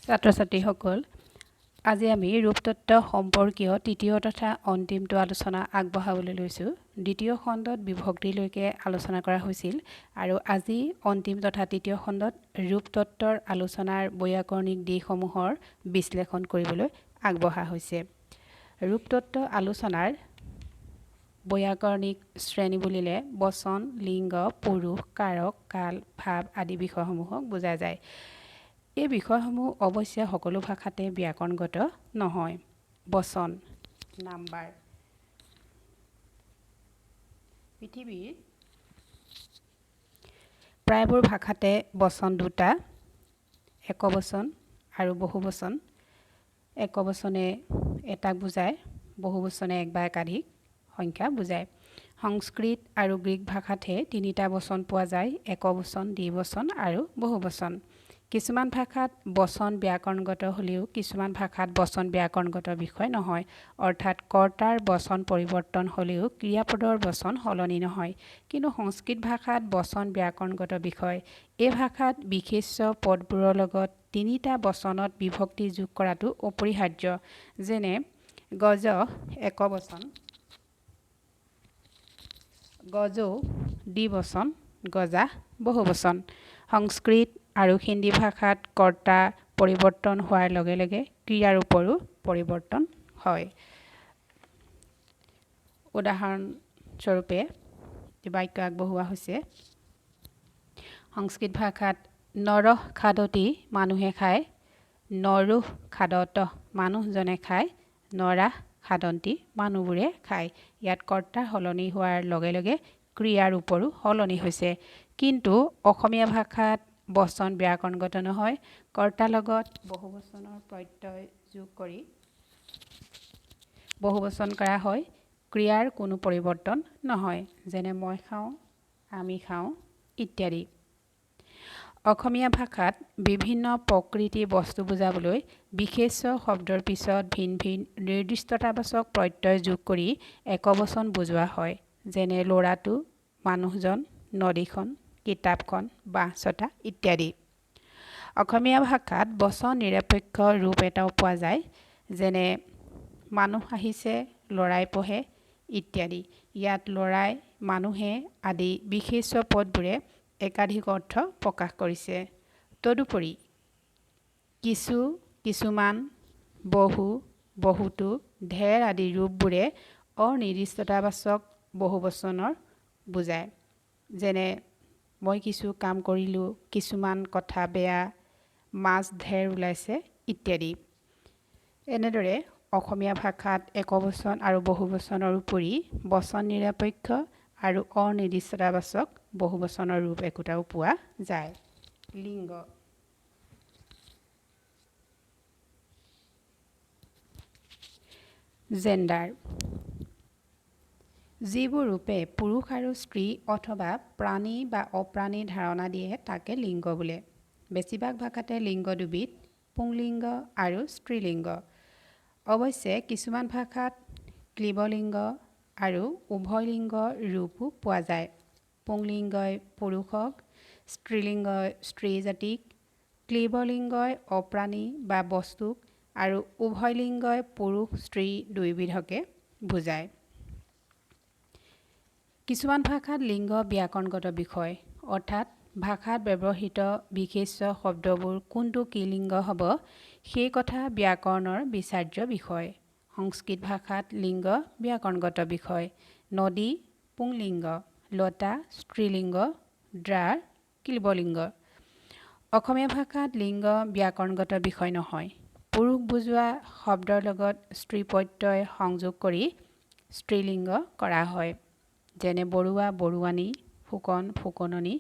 ছাত্ৰ ছাত্ৰীসকল, আজি আমি ৰূপতত্ত্ব সম্পৰ্কীয় তৃতীয় তথা অন্তিমটো আলোচনা আগবঢ়াবলৈ লৈছোঁ। দ্বিতীয় খণ্ডত বিভক্তিলৈকে আলোচনা কৰা হৈছিল আৰু আজি অন্তিম তথা তৃতীয় খণ্ডত ৰূপতত্ত্বৰ আলোচনাৰ বৈয়াকৰণিক দিশসমূহৰ বিশ্লেষণ কৰিবলৈ আগবঢ়া হৈছে। ৰূপতত্ত্ব আলোচনাৰ বৈয়াকৰণিক শ্ৰেণী বুলিলে বচন, লিংগ, পুৰুষ, কাৰক, কাল, ভাৱ আদি বিষয়সমূহক বুজা যায়। এই বিষয়সমূহ অৱশ্যে সকলো ভাষাতে ব্যাকৰণগত নহয়। বচন, নাম্বাৰ। পৃথিৱীৰ প্ৰায়বোৰ ভাষাতে বচন দুটা, একবচন আৰু বহুবচন। একবচনে এটাক বুজায়, বহুবচনে এক বা একাধিক সংখ্যা বুজায়। সংস্কৃত আৰু গ্ৰীক ভাষাতহে তিনিটা বচন পোৱা যায়, একবচন, দ্বিবচন আৰু বহুবচন। কিছুমান ভাষাত বচন ব্যাকৰণগত হ'লেও কিছুমান ভাষাত বচন ব্যাকৰণগত বিষয় নহয়, অৰ্থাৎ কৰ্তাৰ বচন পৰিৱৰ্তন হ'লেও ক্ৰিয়াপদৰ বচন সলনি নহয়। কিন্তু সংস্কৃত ভাষাত বচন ব্যাকৰণগত বিষয়। এই ভাষাত বিশেষ্য পদবোৰৰ লগত তিনিটা বচনত বিভক্তি যোগ কৰাটো অপৰিহাৰ্য। যেনে গজ একবচন, গজৌ দ্বিবচন, গজা বহুবচন। সংস্কৃত আৰু হিন্দী ভাষাত কৰ্তা পৰিৱৰ্তন হোৱাৰ লগে লগে ক্ৰিয়াৰ ৰূপৰো পৰিৱৰ্তন হয়। উদাহৰণস্বৰূপে বাক্য আগবঢ়োৱা হৈছে, সংস্কৃত ভাষাত নৰহ খাদতি মানুহে খায়, নৰোহ খাদতঃ মানুহজনে খায়, নৰাহ খাদন্তি মানুহবোৰে খায়। ইয়াত কৰ্তা সলনি হোৱাৰ লগে লগে ক্ৰিয়াৰ ৰূপৰো সলনি হৈছে। কিন্তু অসমীয়া ভাষাত বচন ব্যাকৰণগত নহয়। কৰ্তাৰ লগত বহুবচনৰ প্ৰত্যয় যোগ কৰি বহুবচন কৰা হয়, ক্ৰিয়াৰ কোনো পৰিৱৰ্তন নহয়। যেনে মই খাওঁ, আমি খাওঁ ইত্যাদি। অসমীয়া ভাষাত বিভিন্ন প্ৰকৃতি বস্তু বুজাবলৈ বিশেষ্য শব্দৰ পিছত ভিন ভিন নিৰ্দিষ্টতাবাচক প্ৰত্যয় যোগ কৰি একবচন বুজোৱা হয়। যেনে ল'ৰাটো, মানুহজন, নদীখন, কিতাপখন, বাঁহচটা ইত্যাদি। অসমীয়া ভাষাত বচন নিৰপেক্ষ ৰূপ এটাও পোৱা যায়। যেনে মানুহ আহিছে, ল'ৰাই পঢ়ে ইত্যাদি। ইয়াত ল'ৰাই, মানুহে আদি বিশেষ্য পদবোৰে একাধিক অৰ্থ প্ৰকাশ কৰিছে। তদুপৰি কিছু, কিছুমান, বহু, বহুতো, ঢেৰ আদি ৰূপবোৰে অনিৰ্দিষ্টতাবাচক বহুবচনৰ বুজায়। যেনে মই কিছু কাম কৰিলোঁ, কিছুমান কথা বেয়া, মাছ ঢেৰ ওলাইছে ইত্যাদি। এনেদৰে অসমীয়া ভাষাত একবচন আৰু বহুবচনৰ উপৰি বচন নিৰপেক্ষ আৰু অনিৰ্দিষ্টতাবাচক বহুবচনৰ ৰূপ একোটাও পোৱা যায়। লিংগ। জেণ্ডাৰ। যিবোৰ ৰূপে পুৰুষ আৰু স্ত্ৰী অথবা প্ৰাণী বা অপ্ৰাণী ধাৰণা দিয়ে তাকে লিংগ বোলে। বেছিভাগ ভাষাতে লিংগ দুবিধ, পুংলিংগ আৰু স্ত্ৰীলিংগ। অৱশ্যে কিছুমান ভাষাত ক্লীবলিংগ আৰু উভয়লিংগ ৰূপো পোৱা যায়। পুংলিংগই পুৰুষক, স্ত্ৰীলিংগই স্ত্ৰী জাতিক, ক্লীবলিংগই অপ্ৰাণী বা বস্তুক আৰু উভয়লিংগই পুৰুষ স্ত্ৰী দুয়োবিধকে বুজায়। কিছুমান ভাষাত লিংগ ব্যাকৰণগত বিষয়, অৰ্থাৎ ভাষাত ব্যৱহৃত বিশেষ্য শব্দবোৰ কোনটো কি লিংগ হ'ব সেই কথা ব্যাকৰণৰ বিচাৰ্য বিষয়। সংস্কৃত ভাষাত লিংগ ব্যাকৰণগত বিষয়। নদী পুংলিংগ, লতা স্ত্ৰীলিংগ, দ্ৰাৰ ক্লীবলিংগ। অসমীয়া ভাষাত লিংগ ব্যাকৰণগত বিষয় নহয়। পুৰুষ বুজোৱা শব্দৰ লগত স্ত্ৰী প্ৰত্যয় সংযোগ কৰি স্ত্ৰীলিংগ কৰা হয়। যেনে বৰুৱা, বৰুৱানী, ফুকন, ফুকননী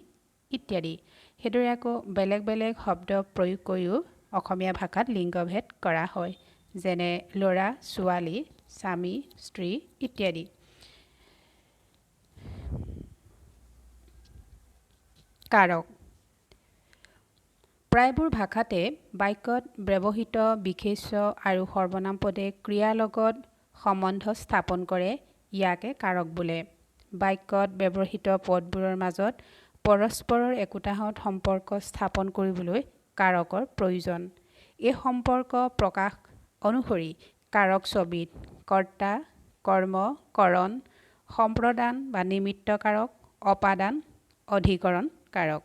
ইত্যাদি। সেইদৰে আকৌ বেলেগ বেলেগ শব্দ প্ৰয়োগ কৰিও অসমীয়া ভাষাত লিংগভেদ কৰা হয়। যেনে ল'ৰা, ছোৱালী, স্বামী, স্ত্ৰী ইত্যাদি। কাৰক। প্ৰায়বোৰ ভাষাতে বাক্যত ব্যৱহৃত বিশেষ্য আৰু সৰ্বনাম পদে ক্ৰিয়াৰ লগত সম্বন্ধ স্থাপন কৰে, ইয়াকে কাৰক বোলে। বাক্যত ব্যৱহৃত পদবোৰৰ মাজত পৰস্পৰৰ একোটাহঁত সম্পৰ্ক স্থাপন কৰিবলৈ কাৰকৰ প্ৰয়োজন। এই সম্পৰ্ক প্ৰকাশ অনুসৰি কাৰক ছবিধ কৰ্তা, কৰ্ম, কৰণ, সম্প্ৰদান বা নিমিত্ত কাৰক, অপাদান, অধিকৰণ কাৰক।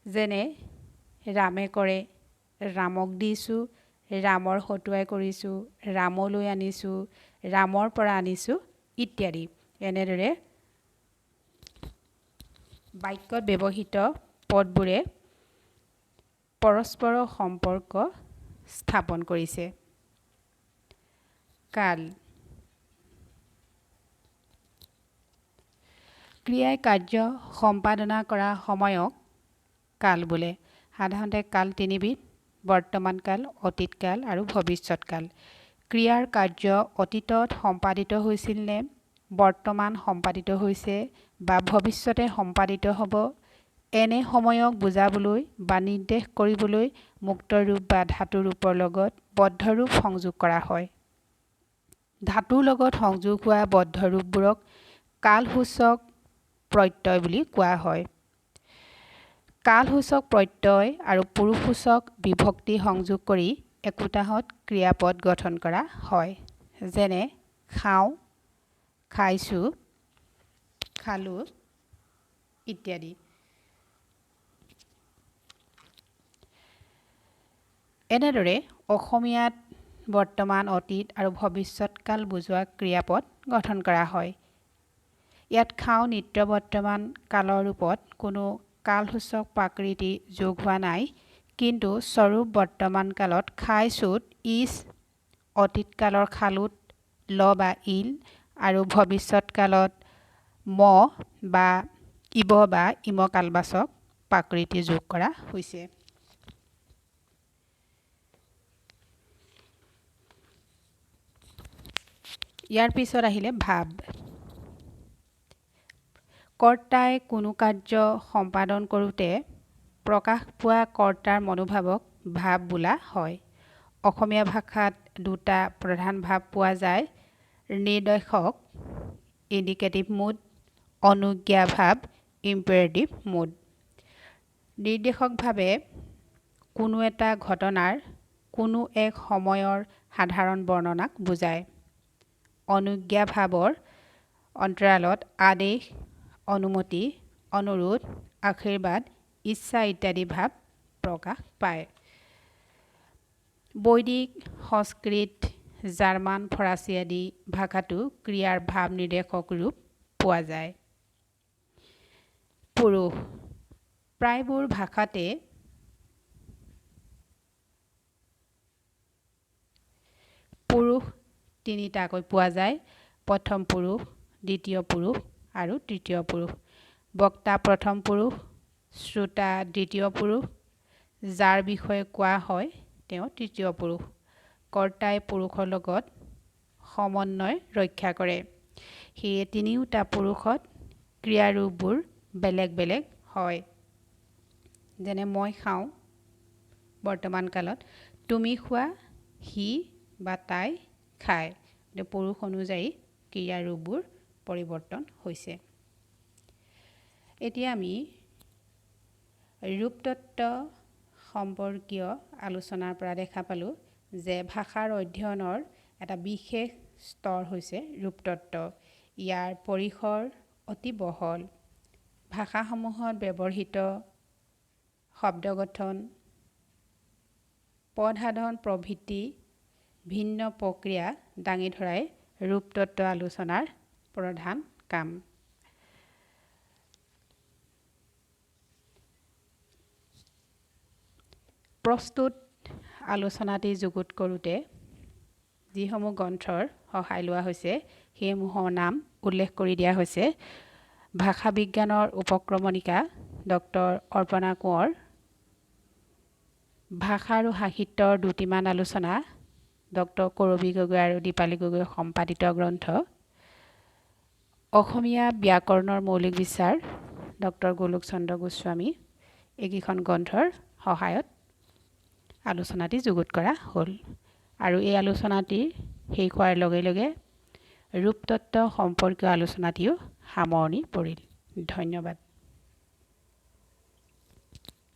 যেনে ৰামে কৰে, ৰামক দিছোঁ, ৰামৰ হতুৱাই কৰিছোঁ, ৰামলৈ আনিছোঁ, ৰামৰ পৰা আনিছোঁ ইত্যাদি। এনেদৰে বাক্যত ব্যৱহৃত পদবোৰে পৰস্পৰৰ সম্পৰ্ক স্থাপন কৰিছে। কাল। ক্ৰিয়াই কাৰ্য সম্পাদনা কৰা সময়ক কাল বোলে। সাধাৰণতে কাল তিনিবিধ: বৰ্তমান কাল, অতীত কাল আৰু ভৱিষ্যত কাল। ক্ৰিয়াৰ কাৰ্য অতীতত সম্পাদিত হৈছিল নে বৰ্তমান সম্পাদিত হৈছে বা ভৱিষ্যতে সম্পাদিত হ'ব, এনে সময়ক বুজাবলৈ বা নিৰ্দেশ কৰিবলৈ মুক্ত ৰূপ বা ধাতু ৰূপৰ লগত বদ্ধ ৰূপ সংযোগ কৰা হয়। ধাতুৰ লগত সংযোগ হোৱা বদ্ধ ৰূপবোৰক কালসূচক প্ৰত্যয় বুলি কোৱা হয়। কালসূচক প্ৰত্যয় আৰু পুৰুষসূচক বিভক্তি সংযোগ কৰি একোটাহঁত ক্ৰিয়াপদ গঠন কৰা হয়। যেনে খাওঁ, খাইছোঁ, খালোঁ ইত্যাদি। এনেদৰে অসমীয়াত বৰ্তমান, অতীত আৰু ভৱিষ্যত কাল বুজোৱা ক্ৰিয়াপদ গঠন কৰা হয়। ইয়াত খাওঁ নিত্য বৰ্তমান কালৰ ৰূপত কোনো কালসূচক প্ৰাকৃতি যোগ হোৱা নাই, কিন্তু স্বৰূপ বৰ্তমান কালত খাইছোঁত ইচ, অতীত কালৰ খালোত ল বা ইল আৰু ভৱিষ্যত কালত ম বা ইব বা ইম কালবাচক প্ৰাকৃতি যোগ কৰা হৈছে। ইয়াৰ পিছত আহিলে ভাৱ। কৰ্তাই কোনো কাৰ্য সম্পাদন কৰোঁতে প্ৰকাশ পোৱা কৰ্তাৰ মনোভাৱক ভাৱ বোলা হয়। অসমীয়া ভাষাত দুটা প্ৰধান ভাৱ পোৱা যায়: নিৰ্দেশক ইণ্ডিকেটিভ মুড, অনুজ্ঞা ভাৱ ইম্পেৰেটিভ মুড। নিৰ্দেশক ভাৱে কোনো এটা ঘটনাৰ কোনো এক সময়ৰ সাধাৰণ বৰ্ণনাক বুজায়। অনুজ্ঞা ভাৱৰ অন্তৰালত আদেশ, অনুমতি, অনুৰোধ, আশীৰ্বাদ, ইচ্ছা ইত্যাদি ভাৱ প্ৰকাশ পায়। বৈদিক, সংস্কৃত, জাৰ্মান, ফৰাচী আদি ভাষাতো ক্ৰিয়াৰ ভাৱ নিৰ্দেশক ৰূপ পোৱা যায়। পুৰুষ। প্ৰায়বোৰ ভাষাতে পুৰুষ তিনিটাকৈ পোৱা যায়: প্ৰথম পুৰুষ, দ্বিতীয় পুৰুষ আৰু তৃতীয় পুৰুষ। বক্তা প্ৰথম পুৰুষ, শ্ৰোতা দ্বিতীয় পুৰুষ, যাৰ বিষয়ে কোৱা হয় তেওঁ তৃতীয় পুৰুষ। কৰ্তাই পুৰুষৰ লগত সমন্বয় ৰক্ষা কৰে। সেয়ে তিনিওটা পুৰুষত ক্ৰিয়াৰূপবোৰ বেলেগ বেলেগ হয়। যেনে মই খাওঁ বৰ্তমান কালত, তুমি খোৱা, সি বা তাই খায়। পুৰুষ অনুযায়ী ক্ৰিয়াৰূপবোৰ পৰিৱৰ্তন হৈছে। এতিয়া আমি ৰূপতত্ত্ব সম্পৰ্কীয় আলোচনাৰ পৰা দেখা পালোঁ যে ভাষাৰ অধ্যয়নৰ এটা বিশেষ স্তৰ হৈছে ৰূপতত্ত্ব। ইয়াৰ পৰিসৰ অতি বহল। ভাষাসমূহত ব্যৱহৃত শব্দ গঠন, পদ সাধন প্ৰভৃতি ভিন্ন প্ৰক্ৰিয়া দাঙি ধৰাই ৰূপতত্ত্ব আলোচনাৰ প্ৰধান কাম। প্ৰস্তুত আলোচনাটি যুগুত কৰোঁতে যিসমূহ গ্ৰন্থৰ সহায় লোৱা হৈছে সেইসমূহৰ নাম উল্লেখ কৰি দিয়া হৈছে। ভাষা বিজ্ঞানৰ উপক্ৰমণিকা ডক্টৰ অৰ্পণা কোঁৱৰ, ভাষা আৰু সাহিত্যৰ দুটিমান আলোচনা ডক্টৰ কৰবী গগৈ আৰু দীপালী গগৈ সম্পাদিত গ্ৰন্থ, অসমীয়া ব্যাকৰণৰ মৌলিক বিচাৰ ডক্টৰ গোলোক চন্দ্ৰ গোস্বামী, এইকেইখন গ্ৰন্থৰ সহায়ত আলোচনাটি যুগুত কৰা হ'ল। আৰু এই আলোচনাটি শেষ হোৱাৰ লগে লগে ৰূপতত্ত্ব সম্পৰ্কীয় আলোচনাটিও সামৰণি পৰিল। ধন্যবাদ।